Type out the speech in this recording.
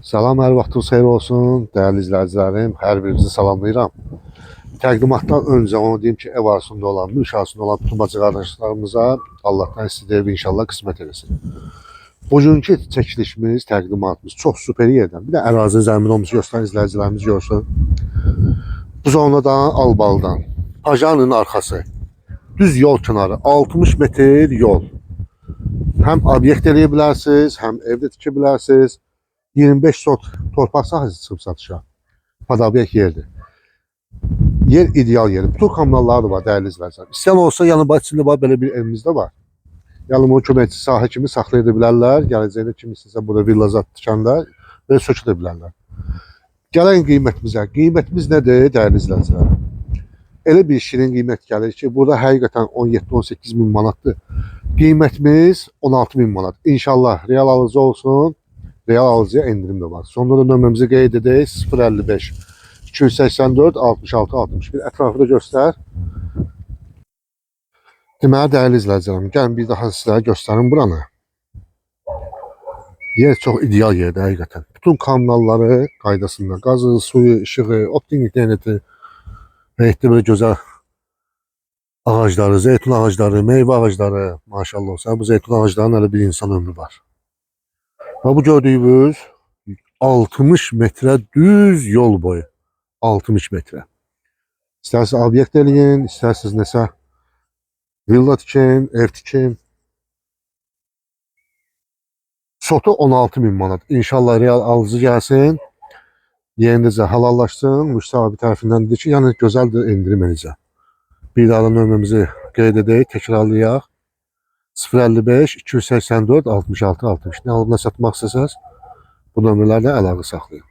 Salam, hər vaxtınız xeyir olsun. Dəyərli izləyicilərim, hər birinizi salamlayıram. Təqdimatdan öncə onu deyim ki, ev arasında olan, mülk arasında olan bütün bacı qardaşlarımıza Allahdan istəyir inşallah qismət eləsin. Bugünkü çəkilişimiz, təqdimatımız çox super yerdən. Bir də ərazi zəmin olmuş göstərən izləyicilərimiz görsün. Bu zonadan, Albalıdan, Pajanın arxası. Düz yol kənarı, 60 metr yol. Həm obyekt eləyə bilərsiniz, həm evdə tikə bilərsiniz. 25 sot torpaq sahəsi çıxıb satışa. Padabyek yerdir. Yer ideal yeri. Bütün kommunalları da var dəyərli izləyicilər. İstəyən olsa yanı içində var belə bir evimiz də var. Yəni bunu köməkçi sahə kimi saxlaya da bilərlər. Gələcəkdə kimisinsə burada villa zat tikəndə və sökə də bilərlər. Gələn qiymətimizə. Qiymətimiz nədir dəyərli izləyicilər? Elə bir şirin qiymət gəlir ki, burada həqiqətən 17-18 min manatdır. Qiymətimiz 16 min manat. İnşallah real alıcı olsun. Real alıcıya endirim də var. Sonda da nömrəmizi qeyd edək. 055 284 66 61. Ətrafı da göstər. Deməli, dəyərli izləyicilərim, gəlin bir daha sizlərə göstərim buranı. Yer çox ideal yerdir həqiqətən. Bütün kanalları qaydasında, qazı, suyu, işığı, optik interneti və etdi belə gözəl ağacları, zeytun ağacları, meyvə ağacları, maşallah olsun. Bu zeytun ağaclarının hələ bir insan ömrü var. Və bu gördüyünüz 60 metrə düz yol boyu. 60 metrə. İstərsiniz obyekt eləyin, istərsiniz nəsə villa tikin, ev tikin. Sotu 16 min manat. İnşallah real alıcı gəlsin. Yerindəcə halallaşsın. Müşteri abi tərəfindən dedi ki, yəni gözəldir endirim edəcəm. Bir daha da nömrəmizi qeyd edək, təkrarlayaq. 055 284 66 60. Nə alıb nə satmaq istəsəz bu nömrələrlə əlaqə saxlayın.